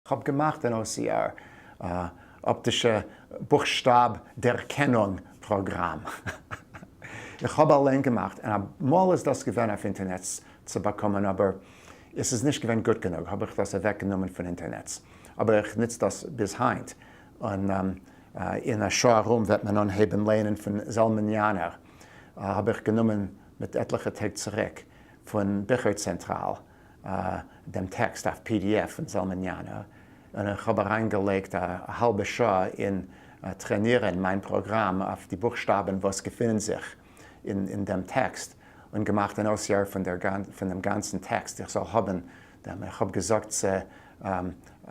כ'האב געמאכט אן OCR, אפטישע בוכשטאב דערקענונג פראגראם. איך האב אליין געמאכט, און אמאל איז דאס געווען אויף אינטערנעץ צו באקומען, אבער עס איז נישט געווען גוט גענוג האב איך דאס אוועק גענומען פון אינטערנעץ, אבער איך נוץ דאס ביז היינט, און אין א שעה ארום וועט מען אנהייבן לייענען פון זלמן יאנער, האב איך גענומען מיט עטליכע טעג צוריק פון ביכער צענטראל דעם טעקסט אויף PDF פון זלמן יאנער, און איך האב אריינגעלייגט א האלבע שעה אין טרענירען מיין פראגראם אויף די בוכשטאבען וואס געפינען זיך אין דעם טעקסט, און געמאכט אן OCR פון דעם גאנצן טעקסט איך זאל האבען דעם, איך האב געזאגט צו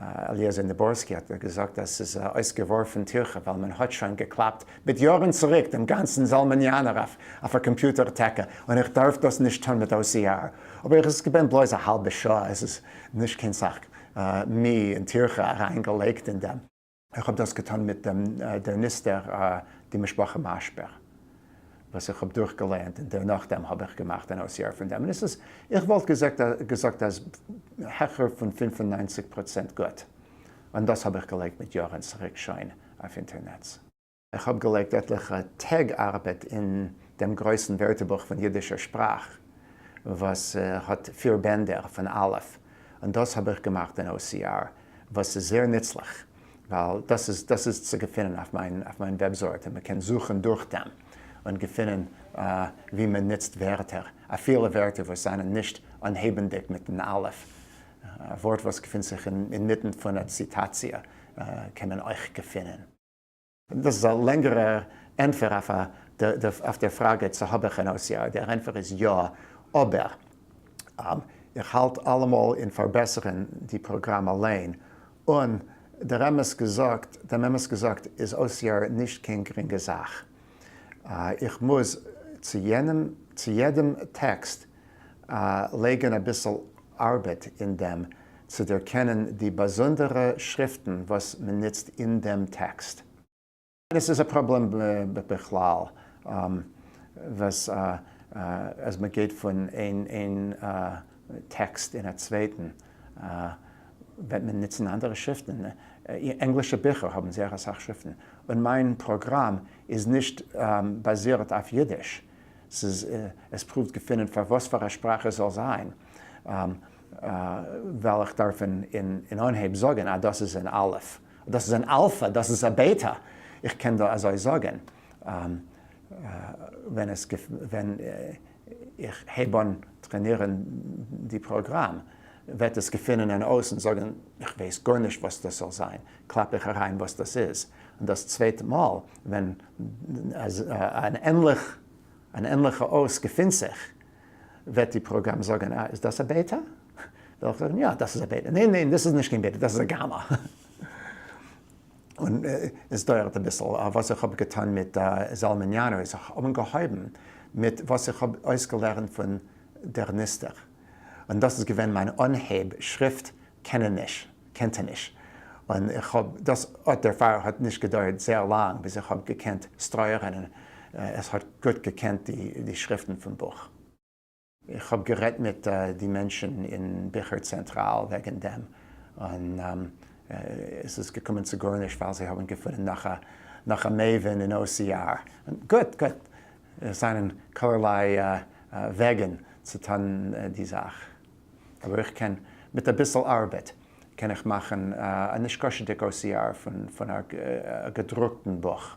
אליעזר ניבורסקי האט מיר געזאגט אז ס'איז אויסגעווארפן טירחה ווייל מען האט שוין געקלאפט מיט יארן צוריק דעם גאנצן זלמן יאנער אויף א קאמפיוטער טעקע און איך דארף דאס נישט טון מיט OCR. אבער איך איז געווען בלויז א האלבע שעה, עס איז נישט קיין סאך מי און טירחה אריינגעלייגט אין דעם. איך האב דאס געטון מיט דעם דער נסתר די משפחה מאשבער וואס איך האב דורכגעלייענט און דערנאכדעם האב איך געמאכט אן OCR פון דעם און עס איז איך וואלט געזאגט געזאגט אז העכער פון 95% גוט און דאס האב איך געלייגט מיט יארען צוריק שוין אויף אינטערנעץ. איך האב געלייגט עטליכע טעג ארבעט אין דעם גרויסן ווערטערבוך פון יידישער שפראך וואס האט פיר בענדער פון אלף, און דאס האב איך געמאכט אין OCR, וואס איז זייער נוצליך, ווייל דאס איז דאס איז צו געפינען אויף מיין אויף מיין וועבזייט, און מען קען זוכן דורך דעם און געפינען ווי מען נוצט ווערטער, אפילו ווערטער וואס זענען נישט אנהייבנדיג מיטן אלף, א ווארט וואס געפינט זיך אינמיטן פון א ציטאציע קען מען אויך געפינען. דאס איז א לענגערער ענטפער אויף דער פראגע צו האב איך אן OCR, דער ענטפער איז יא, אבער איך האלט אלעמאל אין פארבעסערן די פראגראם אליין, און דער אמת געזאגט, דעם אמת געזאגט איז OCR נישט קיין גרינגע זאך, איך מוז צו יענעם, צו יעדעם טעקסט לייגן אביסל ארבעט אין דעם צו דערקענען די באזונדערע שריפטן וואס מען נוצט אין דעם טעקסט. עס איז א פראבלעם בכלל וואס אז מען גייט פון איין טעקסט אין א צווייטן וועט מען נוצן אנדערע שריפטן. ענגלישע ביכער האבן זייער אסאך שריפטן און מיין פראגראם איז נישט באזירט אויף אידיש. ס'איז עס פרואווט געפינען פאר וואס פאר א שפראך עס זאל זיין, וועל איך דארפן אין אנהייב זאגן אז דאס איז אן אלף, דאס איז אן אלפא, דאס איז א בעטא, איך קען דא אזוי זאגן ווען עס ווען איך הייב אן טרענירן די פראגראם וועט עס געפינען אן אות און זאגן איך ווייס גארנישט וואס דאס זאל זיין, קלאפ איך אריין וואס דאס איז, און דאס צווייטע מאל ווען אן ענליך אן ענליכע אות געפינט זיך, וועט די פראגראם זאגן, אה, איז דאס א בעטא? וועל איך זאגן, יא, דאס איז א בעטא. ניין, ניין, דאס איז נישט קיין בעטא, דאס איז א גאמא. און עס דויערט אביסל. וואס איך האב געטאן מיט זלמן יאנער איז, איך האב אנגעהויבן מיט וואס איך האב אויסגעלערנט פון דער נסתר. און דאס איז געווען מיין אנהייב שריפט קענעניש. קענטעניש, און איך האב דאס אט דערפאר האט נישט געדויערט זייער לאנג ביז איך האב געקענט סטרויערען און עס האט גוט געקענט די שריפטן פון בוך. איך האב גערעדט מיט די מענטשן אין ביכער צענטראל וועגן דעם, און עס איז געקומען צו גארנישט ווייל זיי האבן געפונען נאך א מבין אין OCR. גוט, גוט, עס זענען כלערליי וועגן צו טון די זאך. אבער איך קען, מיט אביסל ארבעט, קען איך מאכן א נישקשה'דיג OCR פון א געדרוקטן בוך.